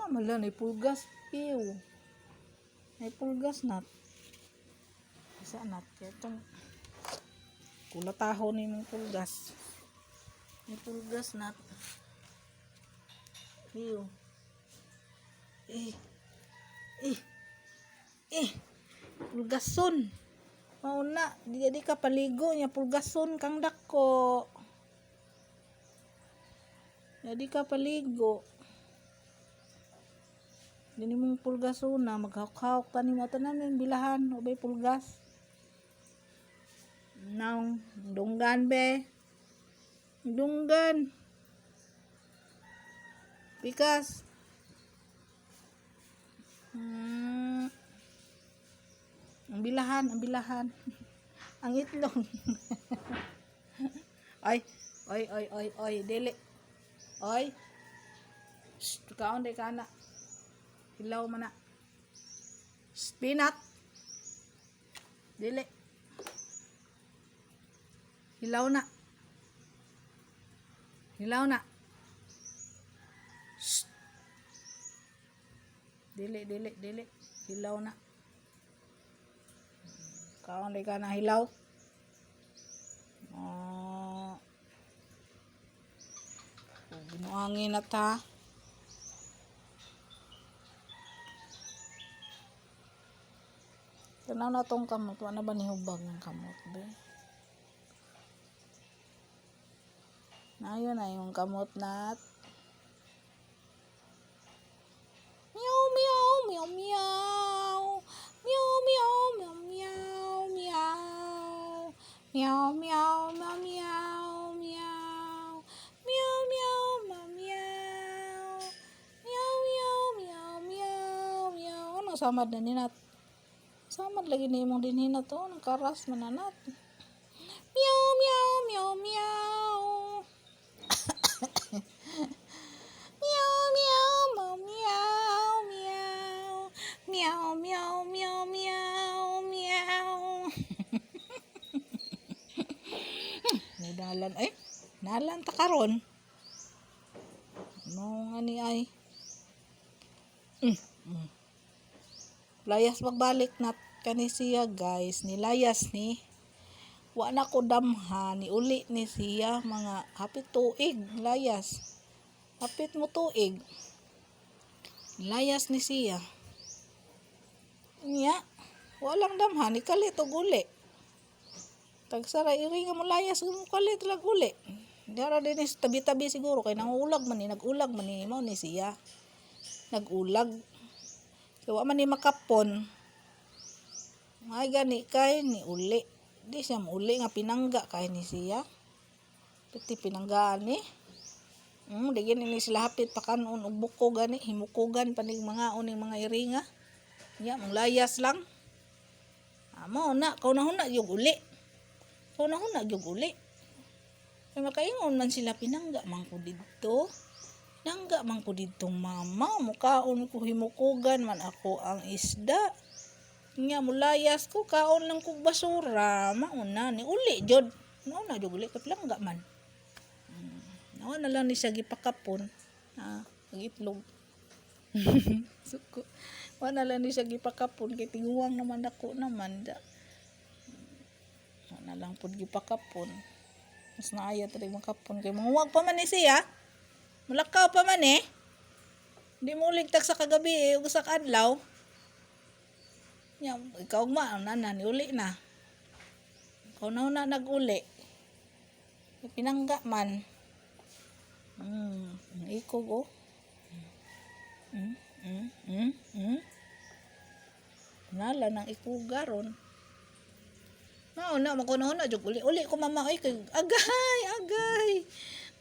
Mala, nay pulgas. Ew. Nay pulgas na. Isa na. Itong kulataho ni mong pulgas. May pulgas na. Ew. Eh. Eh. Eh. Pulgason. Mauna, di jadi ka paligo niya pulgason kang dako. Jadi ka paligo. Dini mong pulgason na maghawk-hawk pa nimo tanan yung bilahan ubay pulgas. Naong dunggan be. Dunggan. Pikas. Ang bilahan, ang bilahan. Ang itlog. Ay, ay, ay, ay, ay, dili. Ay. Shh, kaon di ka na. Hilaw man na. Shh, peanut. Dili. Hilaw na. Hilaw na. Shh. Dili, dili, dili. Hilaw na. Kaon di ka na hilaw. Oh. Binuangin na ta. Tanaw na tong kamot. Wala ba ni hubag ng kamot, be? Nayo na yung kamot nat. Meow, meow, meow, meow. Meow, meow, meow, meow, meow. Meow, meow, meow, meow, meow. Meow, meow, meow, meow. Meow, meow, meow, meow, meow. Ano samad na ni Nat? Samad lagi ni imong dinhi na to. Nagkaras man na nat. Meow, meow, meow, meow. Meow, meow, meow, meow, meow. Meow, meow, meow, meow, meow. Mudalan ay. Nalan ta karon. Ano nga ni ay? Layas magbalik na kani siya, guys. Nilayas ni. Wa na ko damha ni uli ni siya mga hapit tuig layas. Hapit mo tuig. Layas ni siya. Nya, walang damha ni kalit og uli. Tagsara iri nga mo layas mo kalit lag uli. Dara din is tabi-tabi siguro kay nangulag man ni, nag-ulag man ni mao ni siya. Nag-ulag. Kay wa man ni makapon. Ay gani kay ni uli. Di siya uli nga pinangga kay ni siya. Piti pinanggaan ni. Di gini ni sila hapit pakanon og buko gani, himukogan panig mga uning mga iringa. Nya mong layas lang. Amo na kauna-huna gyud uli. Kauna-huna gyud uli. Kay makaingon man sila, pinangga man ko didto. Pinangga man ko didto, mama, mukaon ko, himukogan man ako ang isda. Nya mulayas ko, kaon lang kog basura, mauna ni uli jud. Mauna jud uli kay pilangga man. Nawa na lang ni siya gipakapon. Ah, ang itlog. Suko. Wa na lang ni siya gipakapon kay tiguang naman dako naman da. Wa na lang pud gipakapon. Mas naaya tari makapon kay manguwag pa man ni siya. Mulakaw pa man eh. Di mo uligtag sa kagabi eh, ug sa kaadlaw. Nya ikaw ma na na ni uli na. Ikaw na na nag-uli. Pinangga man. Ang ikog oh. Nala nang ikuga ron. Mao na makuno na jud uli uli ko, mama, oy, kay agay agay.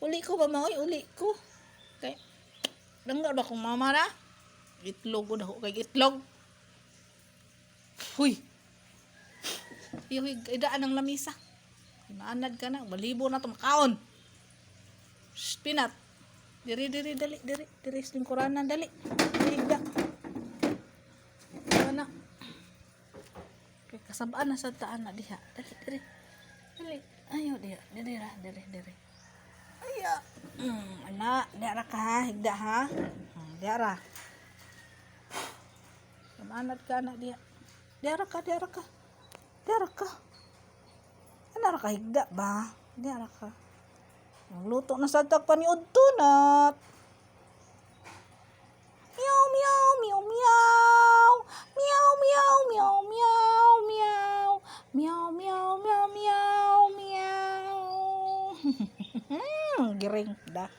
Uli ko, mama, oy, uli ko. Kay dangga ba kong mama na? Itlog ko dako kay itlog. Huy. Iyo idaan ang lamisa. Maanad ka na, balibo na to makaon. Shh, pinat. Diri diri dali diri diri sa lingkuranan dali. Diri higda. Ana. Kay kasabaan na sa taan na diha. Dali diri. Dali. Ayo diha. Diri ra, diri diri. Aya. Ana, diha ra ka ha, higda ha. Diha ra. Manad ka na diha. Diara ka, diara ka. Diara ka. Ana ra ka higda ba? Diara ka. Magluto na sa tag paniud tunat. Meow meow meow meow. Meow meow meow meow meow. Meow meow meow meow meow. Giring da.